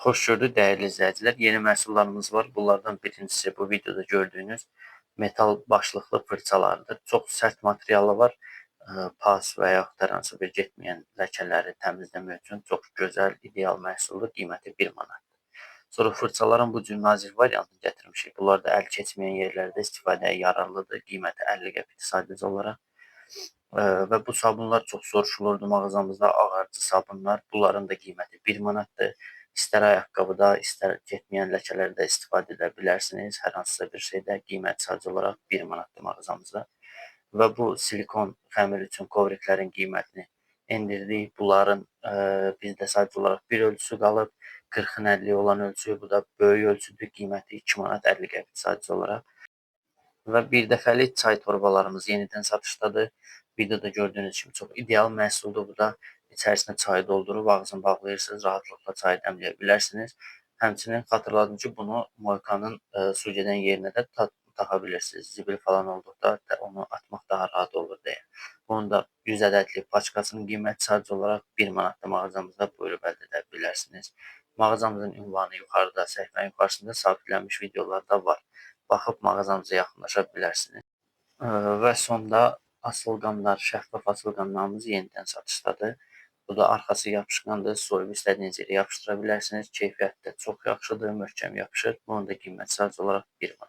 Xoş gördük dəyərli izləyicilər. Yeni məhsullarımız var. Bunlardan birincisi bu videoda gördüyünüz metal başlıqlı fırçalardır. Çox sərt materialı var. Pas və yaxud hər hansı bir getməyən ləkələri təmizləmək üçün çox gözəl, ideal məhsuldur. Qiyməti 1 manatdır. Sonra fırçaların bu cür nazik variantını gətirmişik. Bunlar da əl keçməyən yerlərdə istifadəyə yararlıdır. Qiyməti 50 qəpikdir sadəcə olaraq. Və bu sabunlar çox soruşulurdu mağazamızda. Ağarcı sabunlar. Bunların da qiyməti 1 manatdır. İstər ayaqqabıda, istər getməyən ləkələrdə istifadə edə bilərsiniz. Hər hansısa bir şeydə qiyməti sadəcə olaraq 1 manatdır mağazamızda. Və bu silikon xəmir üçün kovriklərin qiymətini endirdik. Bunların bizdə sadəcə olaraq bir ölçüsü qalıb. 40-ın 50 olan ölçü, bu da böyük ölçüdür. Qiyməti 2 manat 50 qəpik sadəcə olaraq. Və bir dəfəlik çay torbalarımız yenidən satışdadır. Videoda gördüyünüz kimi çox ideal məhsuldur bu da. İçərisinə çayı doldurub ağzını bağlayırsınız, rahatlıqla çayı dəmləyə bilərsiniz. Həmçinin xatırladım ki, bunu moykanın su gedən yerinə də taxa bilirsiniz. Zibil falan olduqda onu atmaq daha rahat olur deyə. Bunun da 100 ədədlik paçkasının qiyməti sadəcə olaraq 1 manatdır mağazamızda buyurub əldə edə bilərsiniz. Mağazamızın ünvanı yuxarıda, səhifənin yuxarısında sabitlənmiş videolarda var. Baxıb mağazamıza yaxınlaşa bilərsiniz. Və sonda asılqanlar, şəffaf asılqanlarımız yenidən satışdadır. Bu da arxası yapışqandır. Soyub istədiyiniz yerə yapışdıra bilərsiniz. Keyfiyyəti də çox yaxşıdır, möhkəm yapışır. Bunun da qiyməti sadəcə olaraq 1 manat.